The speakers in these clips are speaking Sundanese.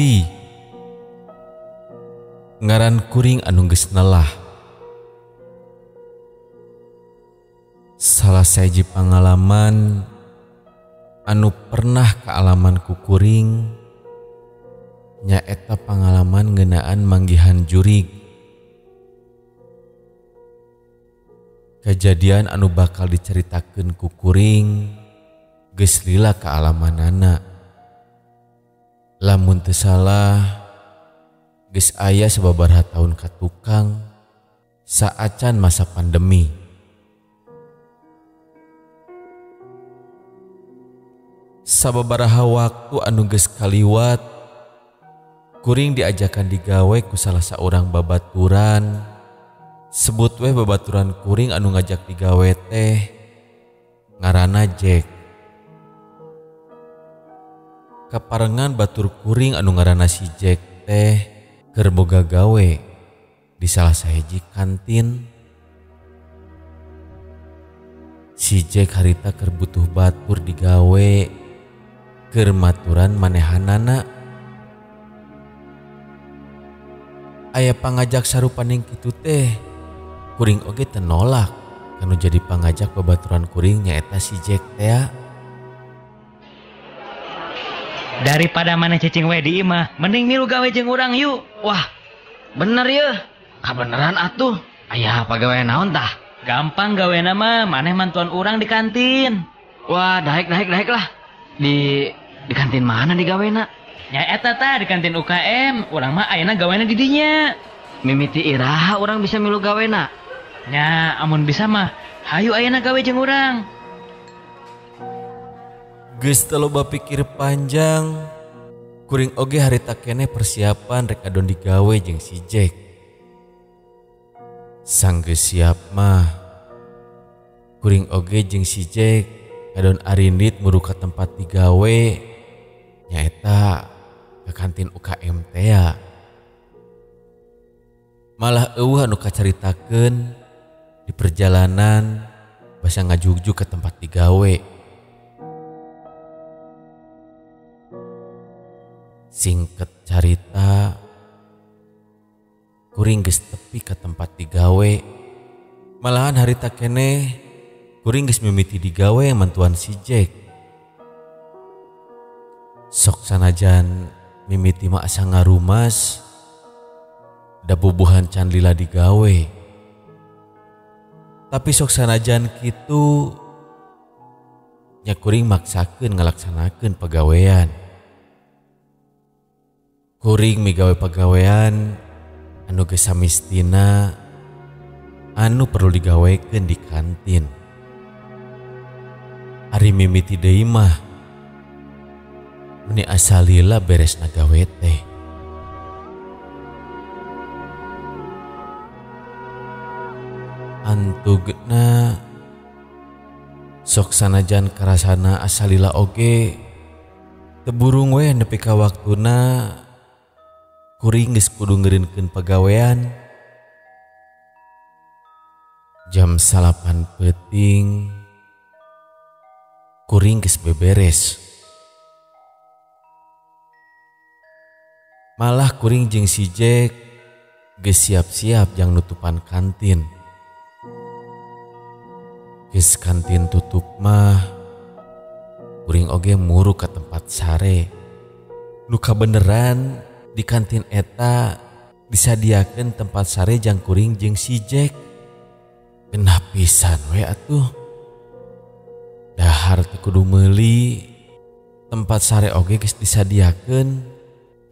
Andi. Ngaran kuring anu geus nelah. Salah sahiji pangalaman anu pernah kaalaman ku kuring nyaeta pangalaman ngeunaan manggihan jurig. Kejadian anu bakal diceritakeun ku kuring geus lila kaalamanana. Lamun teu salah geus aya sababaraha taun ka tukang saacan masa pandemi. Sababaraha waktu anu geus kaliwat kuring diajakan digawe ku salah saurang babaturan. Sebut weh babaturan kuring anu ngajak digawe teh ngaranna Jack. Kaparengan batur kuring anu ngaranna si Jack teh keur boga gawe di salah sahiji kantin. Si Jack harita keur butuh batur digawe keur maturan manehanana. Aya pangajak sarupaning kitu teh kuring oge teu nolak kanu jadi pangajak babaturan kuring nyaeta si Jack teh. Daripada mana cicing we di imah, mending milu gawe jeung urang yuk. Wah, bener yeuh. Kabeneran atuh. Aya pagawe naon tah? Gampang gawena mah, maneh mantuan urang di kantin. Wah, daek daek daek lah. Di kantin mana digawena? Nya eta tah di kantin UKM, urang mah ayeuna gawena di dinya. Mimiti iraha urang bisa milu gawena? Nya, amun bisa mah, hayu ayeuna gawe jeung urang. Geus teu loba pikir panjang, kuring oge harita keneh persiapan rek adon digawe jeung si Jack. Sanggeus siap mah, kuring oge jeung si Jack adon arindit muru ka tempat digawe nyaeta ke kantin UKM teh. Malah eueuh anu kacaritakeun di perjalanan basa ngajugjug ke tempat digawe. Singkat carita, kuring geus tepi ka tempat digawe. Malahan harita keneh kuring geus mimiti digawe mantuan si Jack. Sok sanajan mimiti mah asa ngarumas, da bubuhan can lila digawe. Tapi sok sanajan kitu nya kuring maksakeun ngalaksanakeun pagawean. Kuring migawe pagawean anu geus samistina anu perlu digawekeun di kantin. Ari mimiti deui mah meni asa lila beresna gawe teh. Antugna sok sanajan karasana asa lila oge teu burung we nepi ka waktuna kuring geus kudu ngeureunkeun pagawean. Jam 9 peuting kuring geus beberes. Malah kuring jeung si Jack geus siap-siap jang nutupan kantin. Geus kantin tutup mah kuring oge muru ka tempat sare. Nu kabeneran di kantin eta disadiakeun tempat sare jang kuring jeung si Jack. Genah pisan we atuh. Dahar teu kudu meuli, tempat sare oge geus disadiakeun,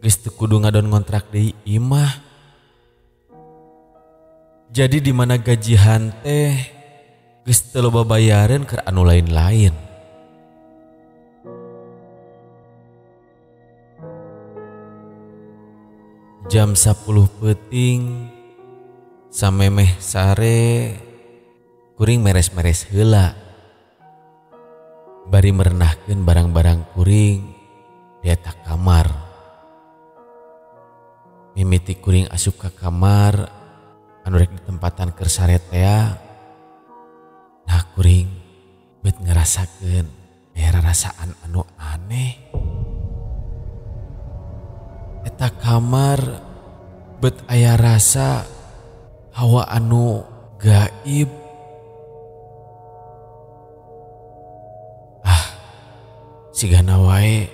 geus teu kudu ngadon ngontrak deui imah. Jadi di mana gajihan teh geus teu loba bayareun keur anu lain-lain. Jam 10 peuting samemeh sare kuring meres-meres heula bari merenahkeun barang-barang kuring di eta kamar. Mimiti kuring asup ka kamar anu rek ditempatan keur sare tea. Nah kuring bet ngerasakeun aya rarasaan anu aneh. Eta kamar bet aya rasa hawa anu gaib. Ah, sigana wae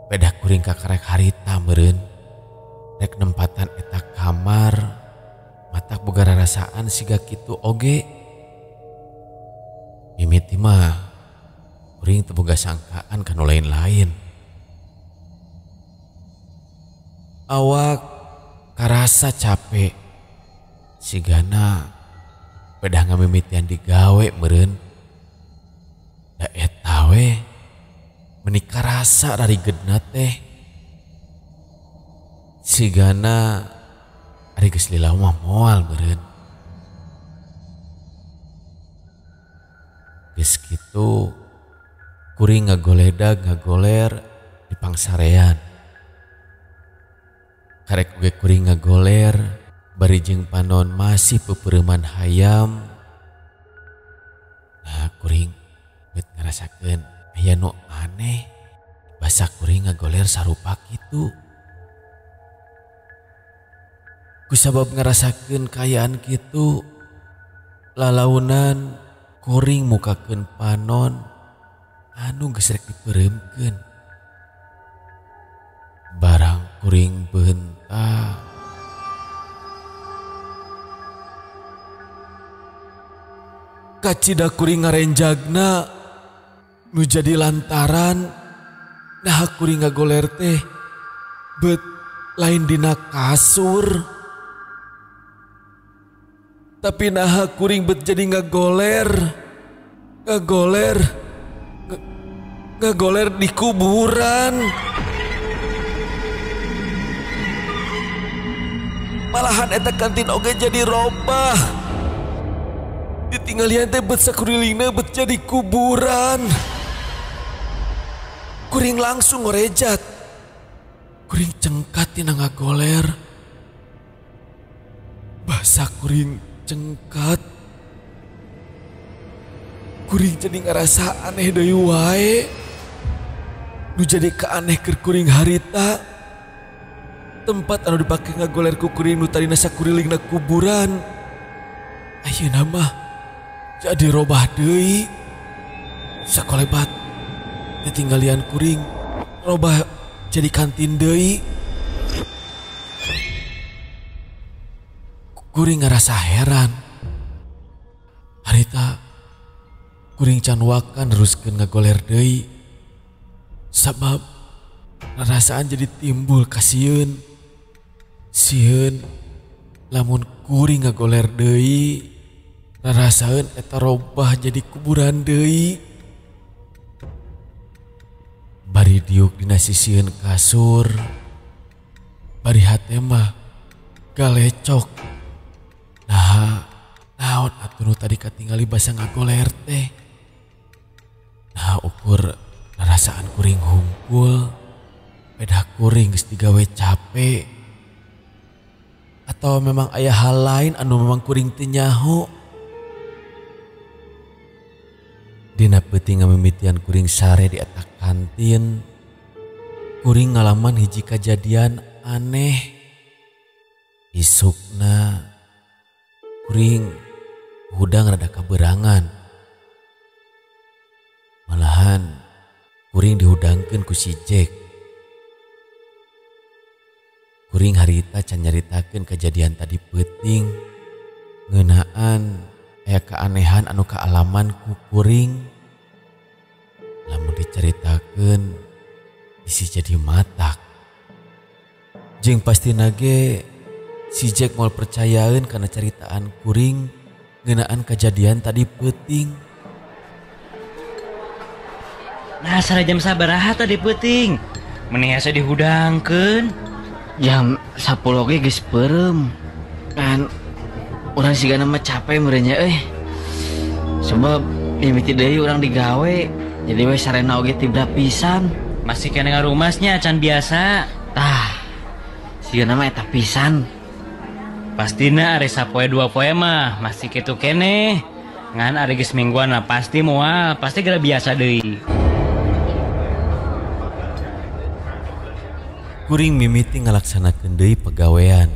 pedah kuring kakarek harita meureun. Rek nempatan eta kamar matak boga rarasaan siga kitu oge. Mimiti mah kuring teu boga sangkaan kanu lain-lain. Awak karasa capek sigana pedah ngamimitian digawe meureun. Da eta we meuni karasa rarigedna teh. Sigana ari geus lila mah moal meureun. Geus kitu kuring ngagoledag ngagoler di pangsarean. Karek oge kuring ngagoler bari jeung panon masih peupeureuman hayam. Nah kuring bet ngarasakeun aya nu aneh basa kuring ngagoler sarupa kitu. Kusabab ngarasakeun kaayaan kitu lalaunan kuring mukakeun panon anu geus rek dipeureumkeun. Barang kuring beunta kacida kuring ngarenjagna nu jadi lantaran nah kuring ngagoler teh bet lain dina kasur. Tapi naha kuring bet jadi ngagoler ngagoler ngagoler di kuburan. Malahan eta kantin oge jadi robah. Ditinggalian teh bet sakurilingna bet jadi kuburan. Kuring langsung ngorejat. Kuring cengkat tina ngagoler. Basa kuring cengkat. Kuring jadi ngerasa aneh deui wae. Nu jadi keaneh keur kuring harita. Tempat anu dipake ngagoler ku kuring nu tadina sakurilingna kuburan. Ayeuna mah jadi robah deui. Sakolebat ditinggalian kuring robah jadi kantin deui. Kuring ngerasa heran. Harita kuring can wakan neruskeun ngagoler deui. Sabab rarasaan jadi timbul kasieun. Sieun lamun kuring ngagoler deui rarasaeun eta robah jadi kuburan deui. Bari diuk dina sisieun kasur, bari hate mah galecok. Nah, naon atuh nu tadi katingali basa ngagoler teh. Nah, ukur rarasaan kuring hungkul, pedah kuring geus digawe capek. Atau memang aya hal lain anu memang kuring teu nyaho. Dina peuting ngamimitian kuring sare di eta kantin, kuring ngalaman hiji kajadian aneh. Isukna kuring hudang rada kaberangan. Malahan kuring dihudangkeun ku si Jack. Kuring harita can nyaritakeun kejadian tadi peuting ngeunaan aya keanehan anu kaalaman ku kuring. Lamun dicaritakeun bisi jadi matak. Jeung pastina ge si Jack moal percayaeun kana caritaan kuring ngeunaan kejadian tadi peuting. Nah, sare jam sabaraha tadi peuting? Meni hese dihudangkeun. Jam 10 oge geus peureum. Kan urang sigana mah capek meureun nya euy. Sebab mimiti deui urang digawe, jadi we sarena oge tibra pisan. Masih kene ngarumasnya can biasa. Tah, sigana mah eta pisan. Pastina ari sapoe dua poe mah masih kitu keneh. Ngan ari geus mingguan mah pasti moal, pasti geura biasa deui. Kuring mimiti ngalaksanakeun deui pagawean.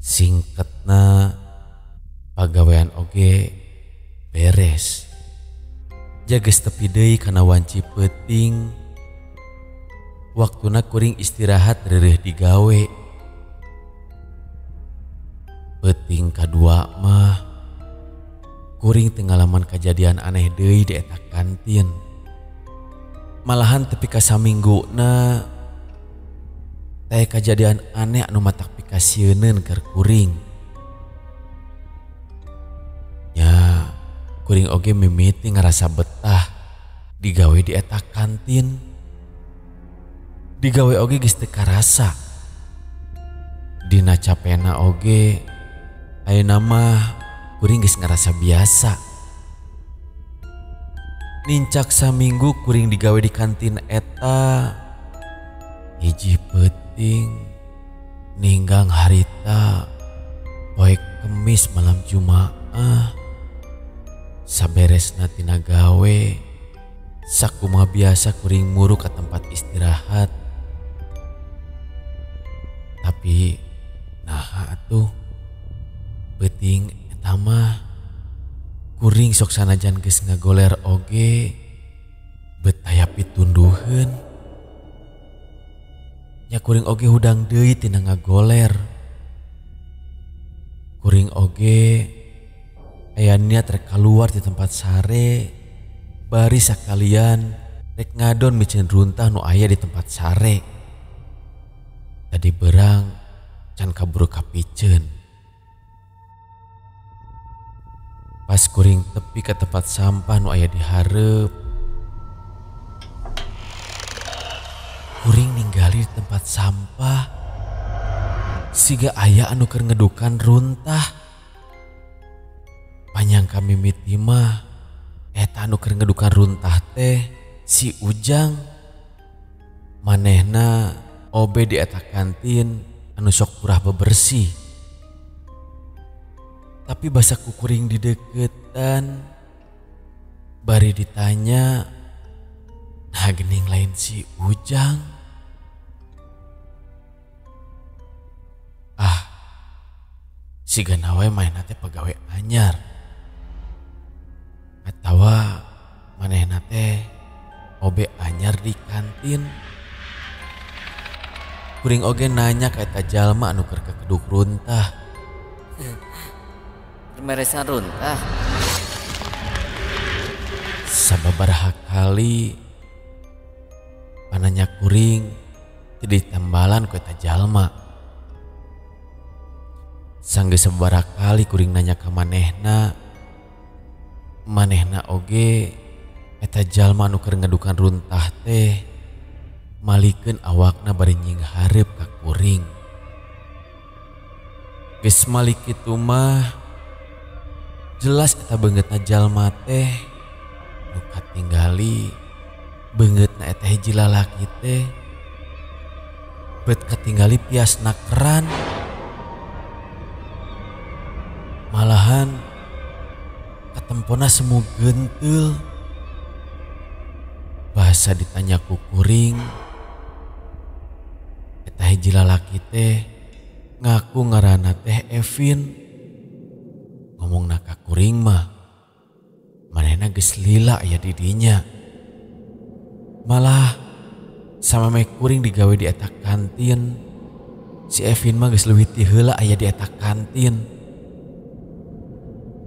Singketna pagawean oge beres. Jages tepi deui kana wanci peuting. Waktuna kuring istirahat reureuh digawe. Peuting kadua mah kuring teu ngalaman kajadian aneh deui di eta kantin. Malahan tepi ka samingguna teh kajadian aneh anu matak pikasieuneun keur kuring. Nya kuring oge mimiti ngarasa betah digawe di eta kantin. Digawe oge geus teu karasa. Dina capena oge ayeuna mah kuring geus ngarasa biasa. Nincak saminggu kuring digawe di kantin eta. Hiji peuting ninggang harita poe Kemis malam Jumaah. Saberesna tina gawe sakumaha biasa kuring muru ka tempat istirahat. Tapi naha atuh peuting eta mah kuring sok sanajan geus ngagoler oge bet aya pitunduheun. Nya kuring oge hudang deui tina ngagoler. Kuring oge aya niat rek kaluar di tempat sare bari sakalian rek ngadon miceun runtah nu aya di tempat sare. Tadi berang can kaburu kapiceun. Pas kuring tepi ke tempat sampah nu aya di hareup, kuring ninggali di tempat sampah siga aya anu keur ngedukan runtah. Panyangka mimiti mah eta anu keur ngedukan runtah teh si Ujang. Manehna obe di eta kantin anu sok purah bebersih. Tapi basa ku kuring dideketan bari ditanya, nah gening lain si Ujang. Ah, sigana we manehna teh pagawe anyar atawa manehna teh obe anyar di kantin. Kuring oge nanya ka eta jalma anu keur kekeduk runtah. Meresan runtah. Sababaraha kali pananya kuring teu ditambalan ku eta jalma. Sanggeus sababaraha kali kuring nanya ka manehna, manehna oge eta jalma anu keur ngedukan runtah teh malikeun awakna bari nyinghareup ka kuring. Geus malik kitu mah jelas eta beungeutna jalma teh nu katinggali beungeutna eta hiji lalaki teh bet katinggali piasna keran. Malahan katempona semu genteul. Bahasa ditanya ku kuring, eta hiji lalaki teh ngaku ngaranna teh Evin. Ngomongna ka kuring mah manehna geus lila aya di dinya. Malah samemeh kuring digawe di eta kantin, si Evin mah geus leuwih ti heula aya di eta kantin.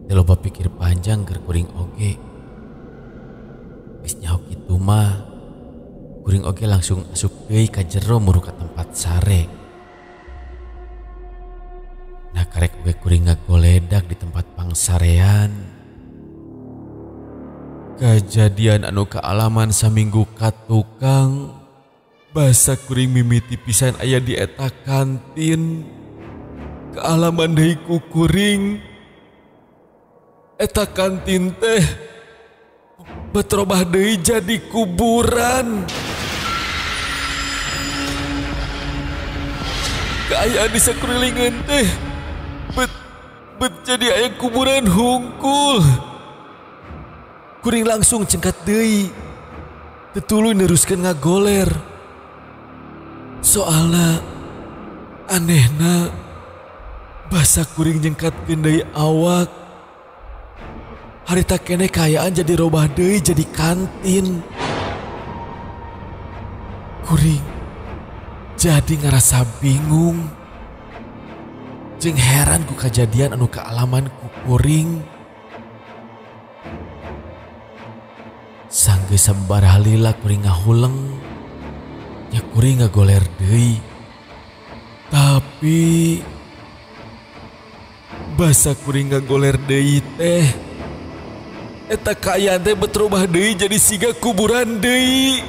Teu loba pikir panjang keur kuring oge. Geus nyaho kitu mah kuring oge langsung asup deui ka jero muru ka tempat sare. Nah karek oge kuring ngagoledak di tempat pangsarean. Kajadian anu kaalaman saminggu katukang basa kuring mimiti pisan aya di eta kantin. Kaalaman deui ku kuring eta kantin teh betrobah deui jadi kuburan. Kaayaan di sakurilingan teh bet jadi aya kuburan hungkul. Kuring langsung cengkat deui. Teu tuluy neruskeun ngagoler. Soalna anehna basa kuring nyengkatkeun deui awak. Harita keneh kaayaan jadi robah deui jadi kantin. Kuring jadi ngerasa bingung jeung heran ku kajadian anu kaalaman ku kuring. Sanggeus sabaraha lila kuring ngahuleng, nya kuring ngagoler deui. Tapi basa kuring ngagoler deui teh eta kaayaan teh berubah deui jadi siga kuburan deui.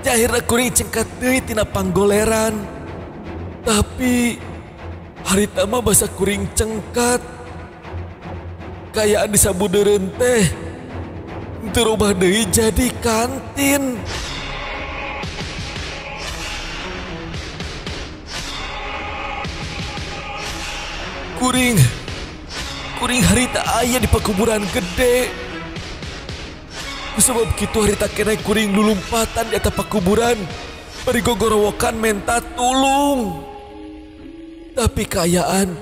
Akhirna kuring cengkat deui tina panggoleran. Tapi harita mah basa kuring cengkat. Kaayaan di sabudeureun teh terubah deui jadi kantin. Kuring harita aya di pekuburan gede. Kusabab kitu harita keneh kuring lulumpatan di atas pekuburan. Bari gogorowokan menta tulung. Tapi kaayaan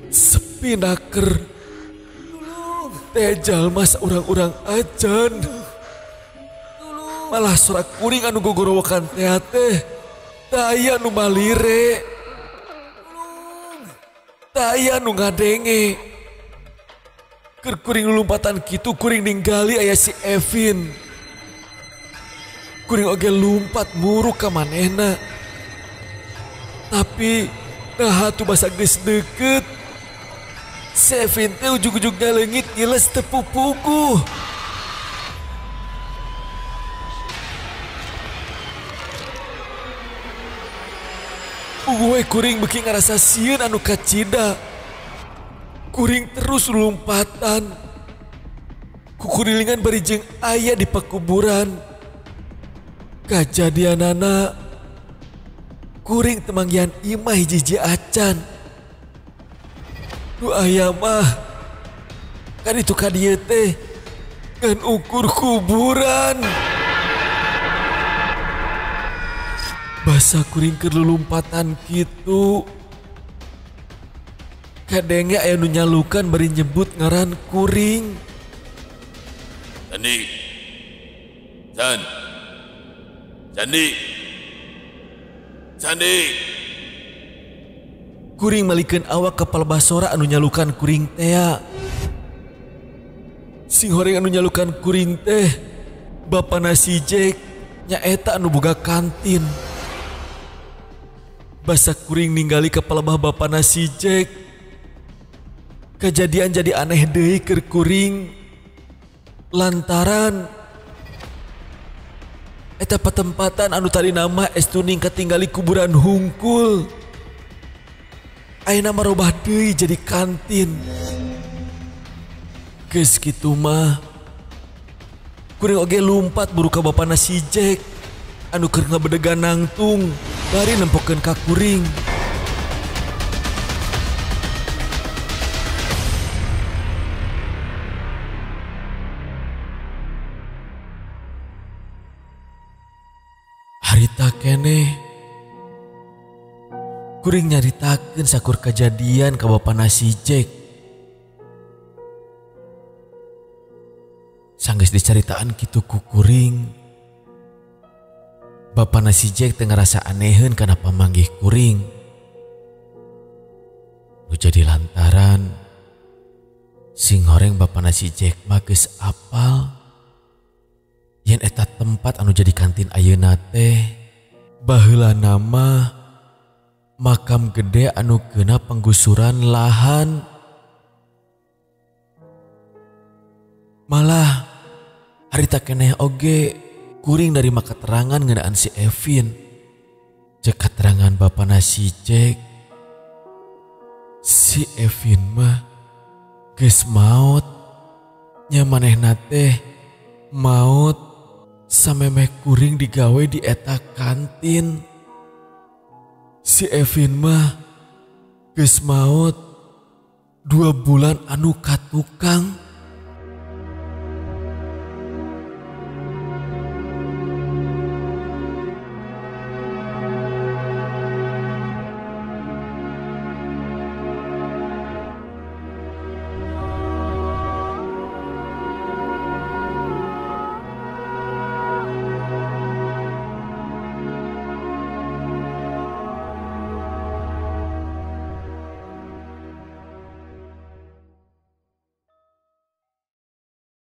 sepi naker. Teh jalma saurang-urang acan. Malah sorak kuring anu gogorowokan teh teh teu aya nu malire. Teu aya nu ngadenge. Keur kuring lumpatan kitu kuring ninggali aya si Evin. Kuring oge lumpat muruk ka manehna. Tapi naha tuh basa geus deukeut. Si Evin teh ujug-ujug ngaleungit ngiles teu pupuguh. Puguh we kuring beuki ngarasa sieun anu kacida. Kuring terus lompatan. Kukurilingan bari jeung aya di pakuburan. Kajadianana kuring teu manggihan imah hiji-hiji acan. Nu aya mah kan itu ka dieu teh ngan ukur kuburan. Basa kuring keur lulumpatan kitu. Kadenge aya nu nyalukan bari nyebut ngaran kuring. Candi. Can. Candi. Candi. Kuring malikeun awak ka palbasora anu nyalukan kuring tea. Sing horeng anu nyalukan kuring teh bapana si Jack nyaeta anu boga kantin. Basa kuring ninggali ka palebah bapana si Jack. Kejadian jadi aneh deui keur kuring lantaran eta patempatan anu tadi nama estuning katinggali kuburan hungkul. Ayeuna mah robah deui jadi kantin. Geus kitu mah kuring oge lumpat buru ka bapana si Jack anu keur ngabedegan nangtung bari nempokeun ka kuring. Harita keneh kuring nyaritakeun sakur kajadian ka bapana si Jack. Sanggeus dicaritaan kitu ku kuring, bapana si Jack teu ngarasa aneheun kana pamanggih kuring. Nu jadi lantaran sing horeng bapana si Jack mah geus apal yen eta tempat anu jadi kantin ayeuna teh baheula nama makam gede anu keuna penggusuran lahan. Malah harita keneh oge kuring narima keterangan ngeunaan si Evin. Cek keterangan bapana si Jack, si Evin mah geus maot. Nya manehna teh maot samemeh kuring digawe di eta kantin. Si Evin mah geus maot 2 bulan anu katukang.